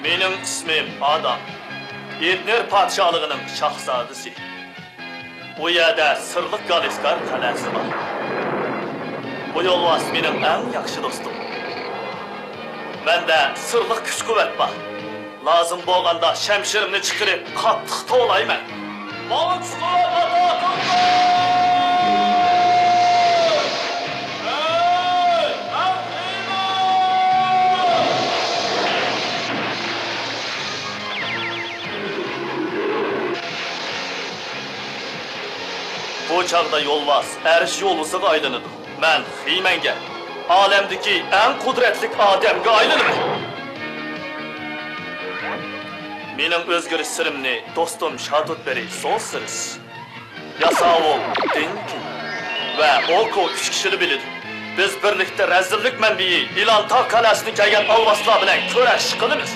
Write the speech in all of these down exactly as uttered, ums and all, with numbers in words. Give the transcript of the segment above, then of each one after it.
مېنىڭ ئىسمىم ئادام. ئېتنېر پادىشاھلىقىنىڭ شاھزادىسى. ئۇ يەردە سىرلىق گالىسكار قەلئەسى بار. بۇ يولۋاس مېنىڭ ئەڭ ياخشى دوستۇم. مەندە سىرلىق كۈچ-قۇۋۋەت بار. لازىم بولغاندا شەمشىرىمنى چىقىرىپ قاتتىق توۋلايمەن. ماڭا كۈچ-قۇۋۋەت ئاتا قىلغىن! ھەي، مەن خىمەن! بۇ چاغدا يولۋاس ئەرش يولۋىسىغا ئايلىنىدۇ. مەن خىمەنگە، ئالەمدىكى ئەڭ قۇدرەتلىك ئادەمگە ئايلىنىمەن. مېنىڭ ئۆزگىرىش سىرىمنى دوستۇم شاتۇتبېرى سون سىرىس، ياساۋۇل دىنكىن ۋە ئوكو ئۈچ كىشىلا بىلىدۇ. بىز بىرلىكتە رەزىللىك مەنبىيى ئىلانتا قەلئەسىدىن كەلگەن ئالۋاستىلار بىلەن كۈرەش قىلىمىز.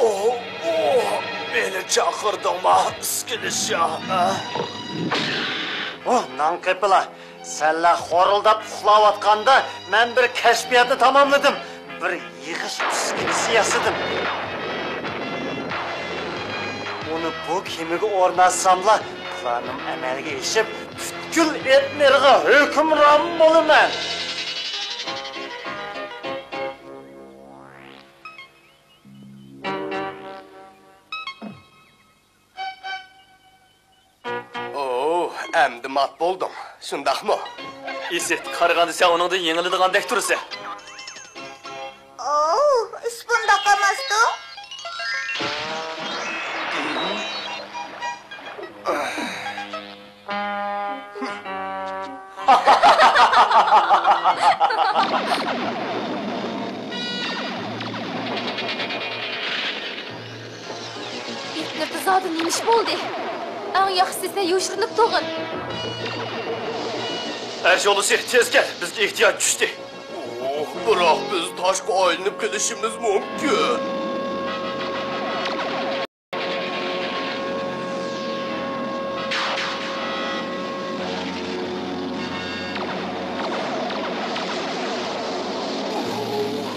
ئوھ، ئوھ، مېنى چاقىردىڭما، ئىسكىلىشا؟ ئوھ، ناڭقېپىلا، سەنلەر خورۇلداپ ئۇخلاۋاتقاندا، مەن بىر كەشپىياتنى تاماملىدىم. بىر يىغىش ئۈسكۈنىسى ياسىدىم. ئۇنى بۇ كېمىگە ئورناتساملا، پىلانىم ئەمەلگە ئېشىپ، پۈتكۈل ئېتنېرغا ھۆكۈمران بولىمەن. ئوو، ئەمدى مات بولدۇڭ، شۇنداقمۇ؟ ئىسىت، قارىغاندا سەن ئۇنىڭدىن يېڭىلىدىغاندەك تۇرىسەن. ئوو، ئىش بۇنداق ئەمەستۇ. ئېتنېردا زادى نېمە ئىش بولدى؟ ئەڭ ياخشىسى سەن يوشۇرۇنۇپ تۇرغىن. ئەرش يولۋىسى، تېز كەل، بىزگە ئېھتىياج چۈشتى. ئوھ، بىراق بىز تاشقا ئايلىنىپ قېلىشىمىز مۇمكىن.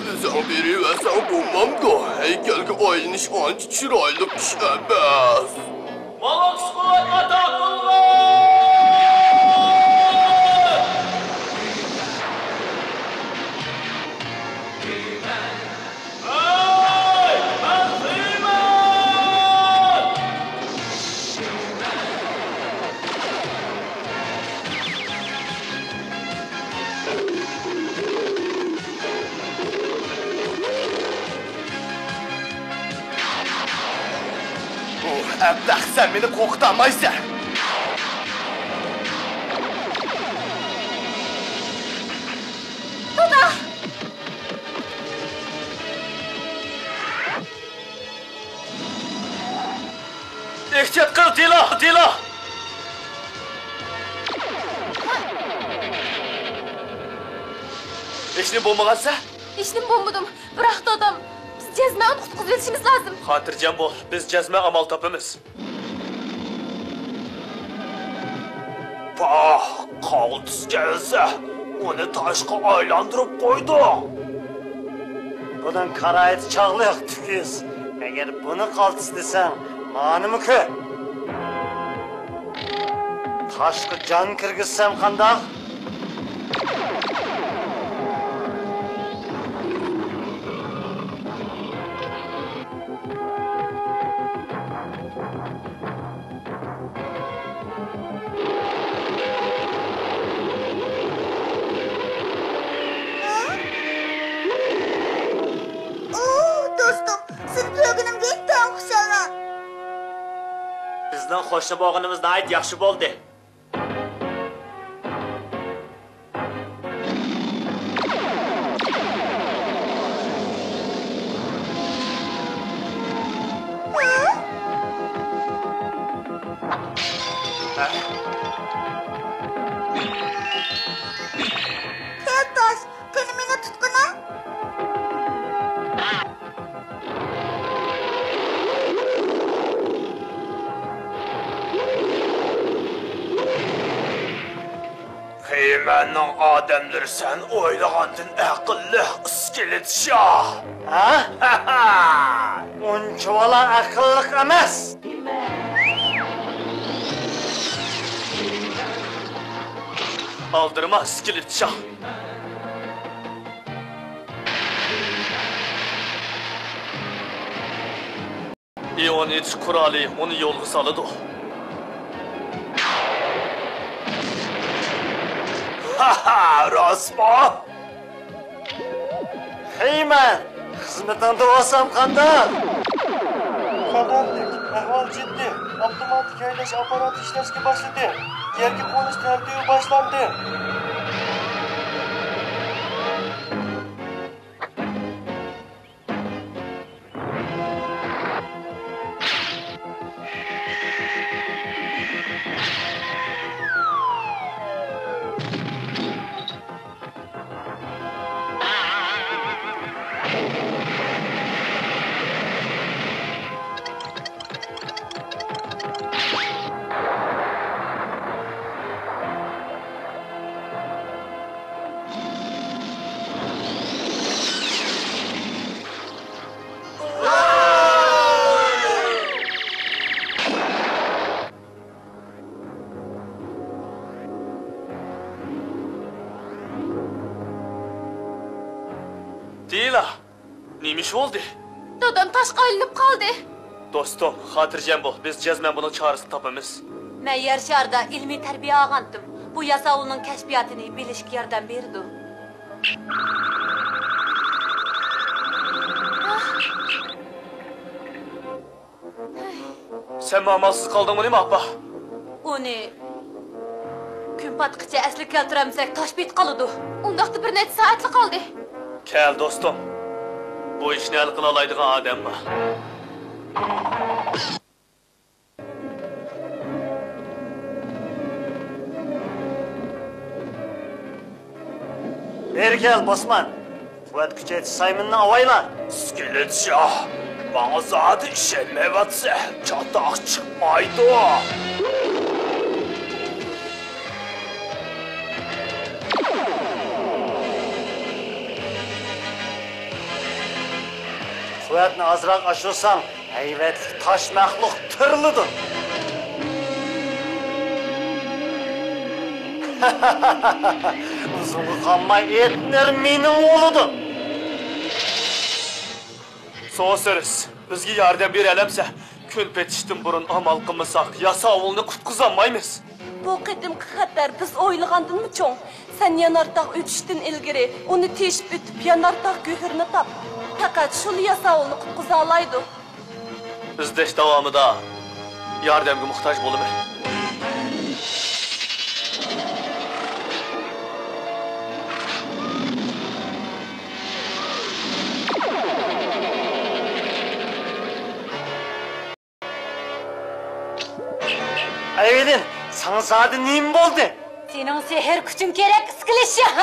ئۆزۈڭ بېرىۋەرسەڭ بولمامدۇ؟ ھەيكەلگە ئايلىنىش ئانچە چىرايلىق ئىش ئەمەس. ماڭا كۈچ-قۇۋۋەت ئاتا قىلغىن! ھەي، مەن خىمەن! ئۇھ، ئەبلەخ، سەن مېنى قورقۇتالمايسەن! دادا! ئېھتىيات قىل، دىلا، دىلا! ھېچنېمە بولمىغانسەن؟ ھېچنېمە بولمىدىم. بىراق دادام، بىز جەزمەن ئۇنى قۇتقۇزۇۋېلىشىمىز لازىم. خاتىرجەم بول، بىز جەزمەن ئامال تاپىمىز. پاھ، قالتىس كەلسە، ئۇنى تاشقا ئايلاندۇرۇپ قويدۇق. بۇنىڭ كارايىتى چاغلىق، تۈكۈس. ئەگەر بۇنى قالتىس دېسەڭ، مانىمۇ كۆر. تاشقا جان كىرگۈزسەم قانداق؟ ئۇھ، دوستۇم، سېنى كۆرگىنىمگە ئىنتايىن خۇشالمەن. بىزنىڭ قوشنا بولغىنىمىز ناھايىتى ياخشى بولدى. كېتوس، قېنى مېنى تۇتقىنىڭ. خېيمەننىڭ ئادەملىرى سەن ئويلىغاندىن ئەقىللىق، ئىسكىلىت شاھ. ھە؟ ئۇنچىۋالا ئەقىللىق ئەمەس. ئالدىرىما، ئىسكىلىت شاھ. ئىئون ئېتىش قورالى ئۇنى يولغا سالىدۇ. ھاھا، راستمۇ؟ خېيمەن، خىزمىتىڭدە بولسام قانداق؟ خەتەرلىك، ئەھۋال جىددىي. ئاپتوماتىك ھەيدەش ئاپپاراتى ئىشلەشكە باشلىدى. يەرگە قونۇش تەرتىپى باشلاندى. دېيىلا، نېمە ئىش بولدى؟ دادام تاشقا ئايلىنىپ قالدى. دوستۇم، خاتىرجەم بول، بىز جەزمەن بۇنىڭ چارىسىنى تاپىمىز. مەن يەر شارىدا ئىلمىي تەربىيە ئالغانتىم. بۇ ياساۋۇلنىڭ كەشپىياتىنى بىلىشكە ياردەم بېرىدۇ. سەنمۇ ئامالسىز قالدىڭمۇ نېمە، ئاپا؟ ئۇنى كۈن پاتقىچە ئەسلىگە كەلتۈرەلمىسەك، تاش پېتى قالىدۇ. ئۇنداقتا بىر نەچچە سائەتلا قالدى. كەل، دوستۇم، بۇ ئىشنى ھەل قىلالايدىغان ئادەم بار. بېرى كەل، بوسمان. قۇۋۋەت كۈچەيتىش سايمىنىنى ئاۋايلا. ئىسكىلىت شاھ، ماڭا زادى ئىشەنمەيۋاتىسەن، چاتاق چىقمايدۇ. قۇۋۋەتنى ئازراق ئاشۇرساڭ، ھەيۋەتلىك تاش مەخلۇق تىرىلىدۇ. ئۇزۇنغا قالماي ئېتنېر مېنىڭ بولىدۇ. سوسېرس، بىزگە ياردەم بېرەلەمسە؟ كۈن پېتىشتىن بۇرۇن ئامال قىلمىساق، ياساۋۇلنى قۇتقۇزالمايمىز. بۇ قېتىمقى خەتەر بىز ئويلىغاندىنمۇ چوڭ. سەن يانارتاغ ئۆتۈشتىن ئىلگىرى ئۇنى تېشىپ ئۆتۈپ، يانارتاغ گۆھىرىنى تاپ. پەقەت شۇلا ياساۋۇلنى قۇتقۇزالايدۇ. ئىزدەش داۋامىدا ياردەمگە موھتاج بولىمەن. ئەيۋىلىن، ساڭا زادى نېمە بولدى؟ سېنىڭ سېھىر كۈچۈڭ كېرەك، ئىسكىلىت شاھ.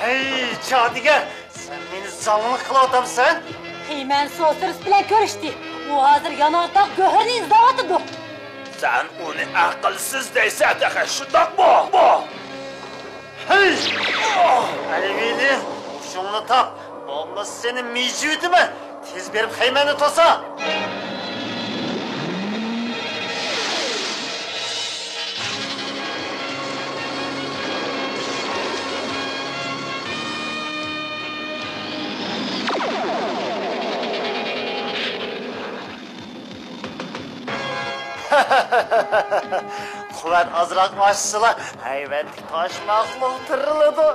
ھەي، جادۇگەر، سەن مېنى زاڭلىق قىلىۋاتامسەن؟ خېيمەن سوسېرس بىلەن كۆرۈشتى. ئۇ ھازىر يانارتاغ گۆھىرىنى ئىزدەۋاتىدۇ. سەن ئۇنى ئەقىلسىز دەيسەن تېخى، شۇنداقمۇ؟ بۇ. ھەي! ئەيۋىلىن، ھوشۇڭنى تاپ، بولمىسا سېنى مىجىۋېتىمەن. تېز بېرىپ خېيمەننى توسا. قۇۋۋەت ئازراق ئاشسىلا، ھەيۋەتلىك تاش مەخلۇق تىرىلىدۇ.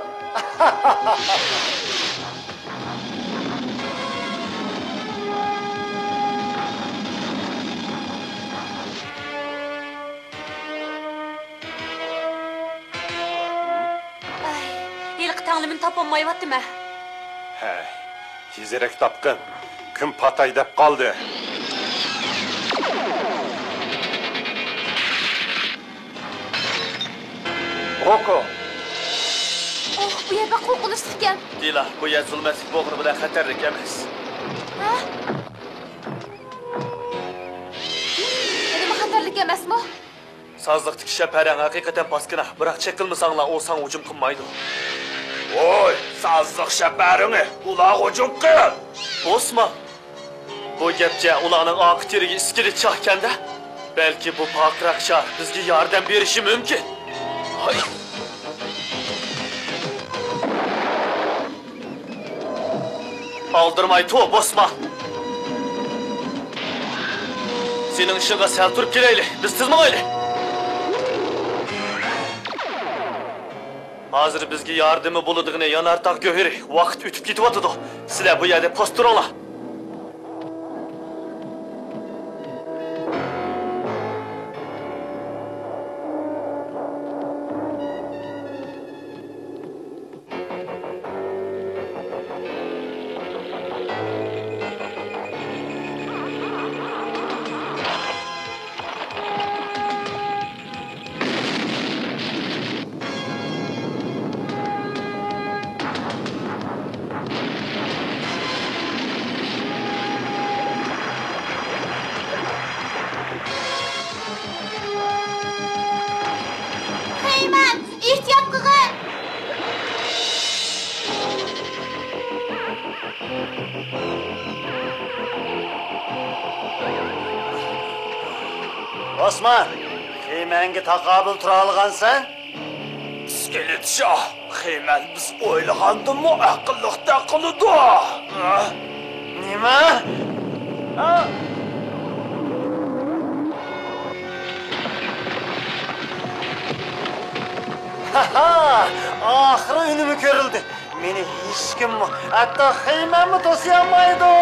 ئاڭلىمىنى تاپالمايۋاتىمەن. ھەي، تېزرەك تاپقىن. كۈن پاتاي دەپ قالدى. ھوكو! ئوھ، بۇ يەر بەك قورقۇنچلۇق ئىكەن. دىلا، بۇ يەر زۇلمەتلىك بولغىنى بىلەن خەتەرلىك ئەمەس. ھە؟ نېمە خەتەرلىك ئەمەسمۇ؟ سازلىقتىكى شەپەرەڭ ھەقىقەتەن پاسكىنا، بىراق چېقىلمىساڭلار ئۇ ساڭا ھۇجۇم قىلمايدۇ. ۋوي، سازلىق شەپەرىڭى، ئۇلارغا ھۇجۇم قىل! بوسما! بۇ گەپچە ئۇلارنىڭ ئارقا تىرىگى ئىسكىلىت شاھكەندە؟ بەلكى بۇ پارقىراق شاھ بىزگە ياردەم بېرىشى مۇمكىن. ھاي! ئالدىرىماي تۇر، بوسما! سېنىڭ ئىشىڭغا سەل تۇرۇپ كېلەيلى، بىز تېز ماڭايلى! ھازىر بىزگە ياردىمى بولىدىغىنى يانارتاغ گۆھىرى. ۋاقىت ئۆتۈپ كېتىۋاتىدۇ. سىلەر بۇ يەردە پوست تۇرۇڭلار. خېيمەن، ئېھتىيات قىلغىن! ئوسمان، خېيمەنگە تاقابىل تۇرالىغانسەن؟ ئىسكىلىت شاھ، خېيمەن بىز ئويلىغاندىنمۇ ئەقىللىقتەك قىلىدۇ. نېمە؟ ھاھا! ئاخىرى ئۈنۈمى كۆرۈلدى. مېنى ھېچكىممۇ، ھەتتا خېيمەنمۇ توسۇيالمايدۇ.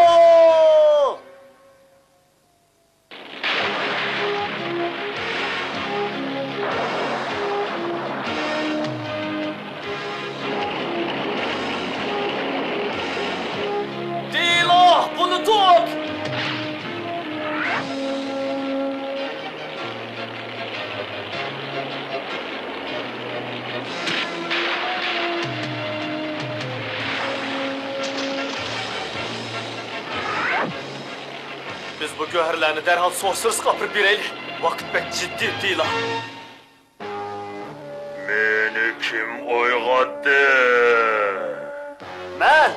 دېلو، بۇنى تۇت! بىز بۇ گۆھەرلەرنى دەرھال سورسېرسقا ئاپىرىپ بېرەيلى. ۋاقىت بەك جىددىي، دېلو. مېنى كىم ئويغاتتى؟ مەن،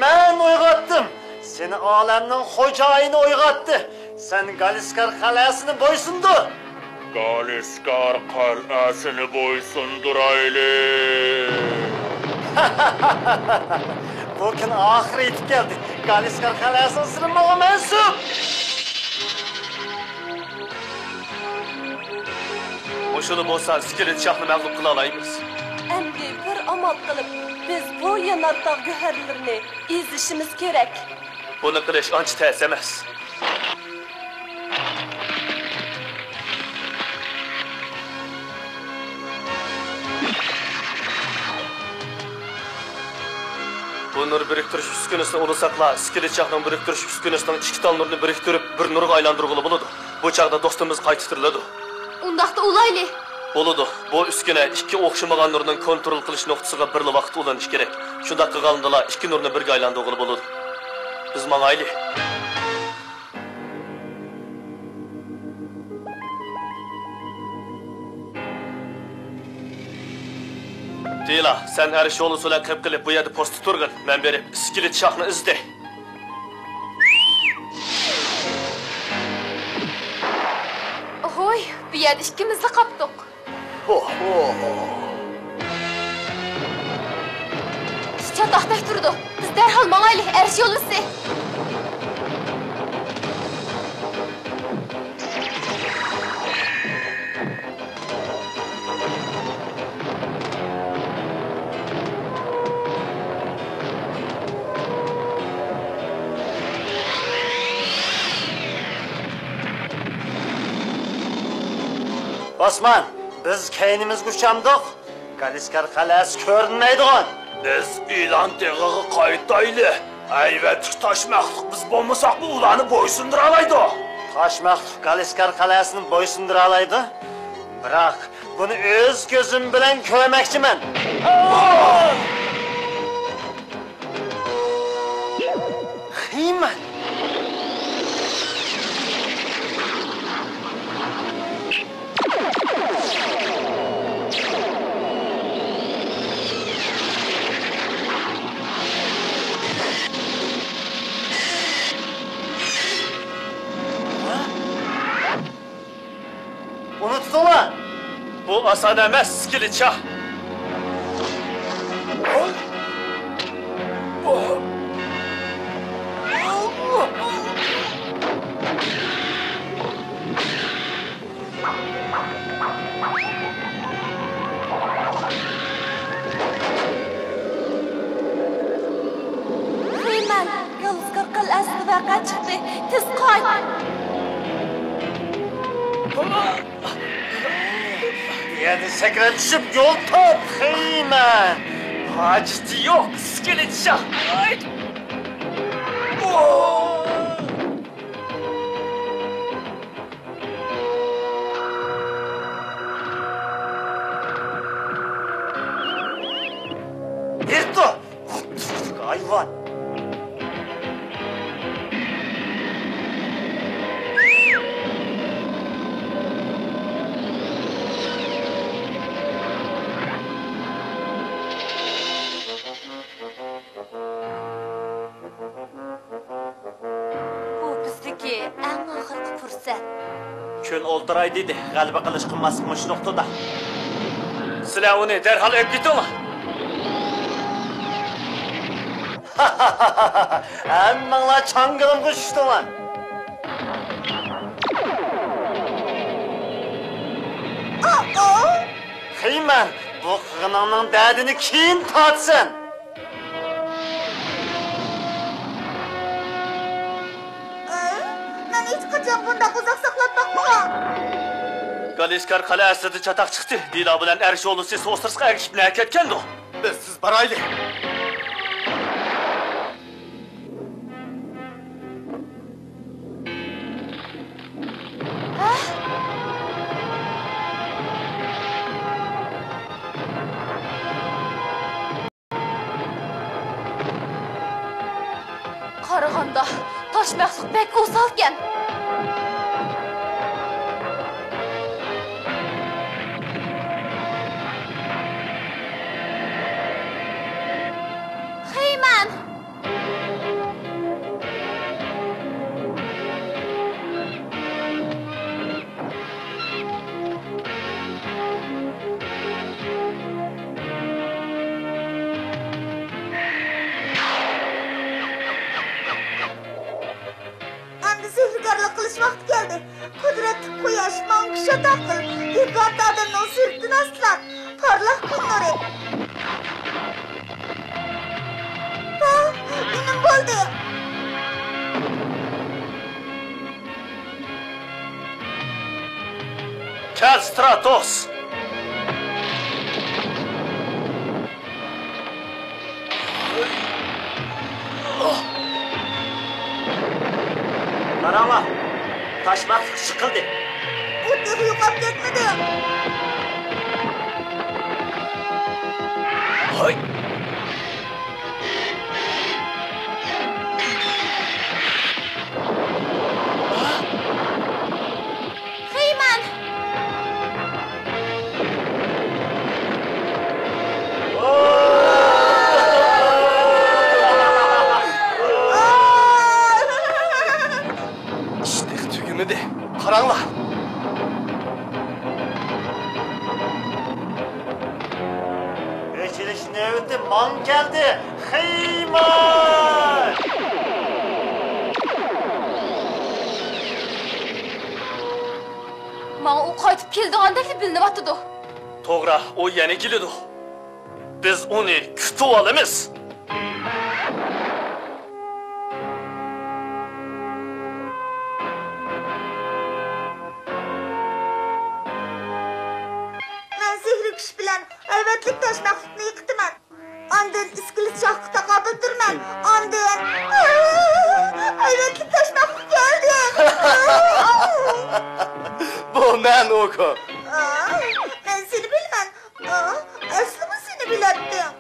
مەن ئويغاتتىم. سېنى ئالەمنىڭ خوجايىنى ئويغاتتى. سەن گالىسكار قەلئەسىنى بويسۇندۇر. گالىسكار قەلئەسىنى بويسۇندۇرايلى. بۇ كۈن ئاخىرى يېتىپ كەلدى. گالىسكار قەلئەسىنىڭ سىرى ماڭا مەنسۇپ. مۇشۇلا بولسا ئىسكىلىت شاھنى مەغلۇپ قىلالايمىز. ئەمدى بىر ئامال قىلىپ، بىز بۇ يانارتاغ گۆھەرلىرىنى ئېزىشىمىز كېرەك. بۇنى قىلىش ئانچە تەس ئەمەس. بۇ نۇر بىرىكتۈرۈش ئۈسكۈنىسىنى ئۇلىساقلا، ئىسكىلىت شاھنىڭ بىرىكتۈرۈش ئۈسكۈنىسىنىڭ ئىككى تال نۇرنى بىرىكتۈرۈپ، بىر نۇرغا ئايلاندۇرغىلى بولىدۇ. بۇ چاغدا دوستىمىز قايتا تىرىلىدۇ. ئۇنداقتا ئۇلايلى. بولىدۇ. بۇ ئۈسكۈنە ئىككى ئوخشىمىغان نۇرنىڭ كونترول قىلىش نۇقتىسىغا بىرلا ۋاقىتتا ئۇلىنىشى كېرەك. شۇنداق قىلغاندىلا ئىككى نۇرنى بىرگە ئايلاندۇرغىلى بولىدۇ. بىز ماڭايلى. دېلا، سەن ئەرش يولۋىسى بىلەن قېپقېلىپ بۇ يەردە پوستتا تۇرغىن. مەن بېرىپ ئىسكىلىت شاھنى ئىزدەي. ھوي، بۇ يەردە ئىككىمىزلا قاپتۇق. ھو، ھو، ھو. چاتاقتەك تۇرىدۇ. بىز دەرھال ماڭايلى، ئەرش يولۋىسى. ئوسمان، بىز كەينىمىزگە ئۇچامدۇق؟ گالىسكار قەلئەسى كۆرۈنمەيدىغان. بىز ئىلان تېغىغا قايتايلى. ھەيۋەتلىك تاش مەخلۇق بىز بولمىساقمۇ ئۇلارنى بويسۇندۇرالايدۇ. تاش مەخلۇق گالىسكار قەلئەسىنى بويسۇندۇرالايدۇ. بىراق، بۇنى ئۆز كۆزۈم بىلەن كۆرمەكچىمەن. خېيمەن! ئۇنى تۇتۇڭلار! بۇ ئاسان ئەمەس، سكېلېت شاھ! خېيمەن، گالىسكار قەلئەسىدە ۋەقە چىقتى. تېز قايت! بۇ يەردىن سەكرەپ چۈشۈپ يول تاپ، خېيمەن! ھاجىتى يوق، سكېلېت شاھ! ھېرىتو! ھايۋان! بۇ بىزدىكى ئەڭ ئاخىرقى پۇرسەت. كۈن ئولتۇراي دېدى، غەلىبە قىلىشقا ماس مۇشۇ نۇقتىدا. سىلەر ئۇنى دەرھال ئېلىپ كېتىڭلار! ھەممىڭلار چاڭگىلىمغا چۈشتۈڭلار! خېيمەن، بۇ قىلغىنىڭنىڭ دەردىنى كېيىن تارتىسەن! مەن ھېچقاچان بۇنداق ئۇزاق ساقلاپ باقمىغان. گالىسكار قەلئەسىدە چاتاق چىقتى. دىلا بىلەن ئەر شولىسى سوسرىسقا ئەگىشىپ نەگە كەتكەندۇ؟ بىز تېز بارايلى. قارىغاندا، تاش مەخلۇق بەك ئوسالكەن. خېيمەن! ئەمدى سېھىرگەرلىك قىلىش ۋاقتى كەلدى. قۇدرەتلىك قۇياش، ماڭا كۈچ ئاتا قىل. گىگانت ئادەمنىڭ سۈرىتىنى ئاسلا. پارلاق كۈن نۇرى. ھا، ئىنىم بولدى. كەل، ستراتوس! قاراڭلار، تاش مەخلۇق شىقىلدى. ئۇ تېخى يوقاپ كەتمىدى. ھاي! خېيمەن! ئىش تېخى تۈگىمىدى. قاراڭلار! ئېچىلىش نۆۋىتى ماڭا كەلدى. خېيمەن! ماڭا ئۇ قايتىپ كېلىدىغاندەكلا بىلىنىۋاتىدۇ. توغرا، ئۇ يەنە كېلىدۇ. بىز ئۇنى كۈتۈۋالىمىز. مەن سېھرىي كۈچ بىلەن ھەيۋەتلىك تاش مەخلۇقنى يىقىتىمەن. ئاندىن ئىسكىلىت شاھقا تاقابىل تۇرىمەن. ئاندىن ھەيۋەتلىك تاشناققا كەلدىم. بۇ مەن، ئوكۇ. ئا، مەن سېنى بىلىمەن. ئا، ئەسلىمۇ سېنى بىلەتتىم.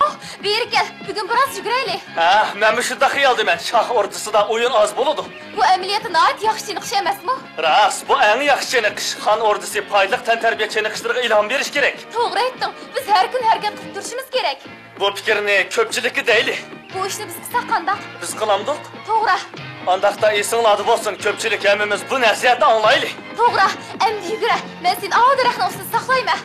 ئوھ، بېرى كەل، بۈگۈن بىراز يۈگۈرەيلى. ھە، مەنمۇ شۇنداق خىيالدىمەن. شاھ ئوردىسىدا ئويۇن ئاز بولىدۇ. بۇ ئەمەلىيەتتە ناھايىتى ياخشى چېنىقىش ئەمەسمۇ؟ راست، بۇ ئەڭ ياخشى چېنىقىش. خان ئوردىسى پايدىلىق تەنتەربىيە چېنىقىشلىرىغا ئىلھام بېرىش كېرەك. توغرا ئېيتتىڭ، بىز ھەر كۈنى ھەرىكەت قىلىپ تۇرۇشىمىز كېرەك. بۇ پىكىرنى كۆپچىلىككە دەيلى. بۇ ئىشنى بىز قىلساق قانداق؟ بىز قىلامدۇق؟ توغرا. ئانداقتا ئېسىڭلاردا بولسۇن، كۆپچىلىك ھەممىمىز بۇ نەسىھەتنى ئاڭلايلى. توغرا، ئەمدى يۈگۈرە. مەن سېنى ئاۋۇ دەرەخنىڭ ئۈستىدە ساقلايمەن.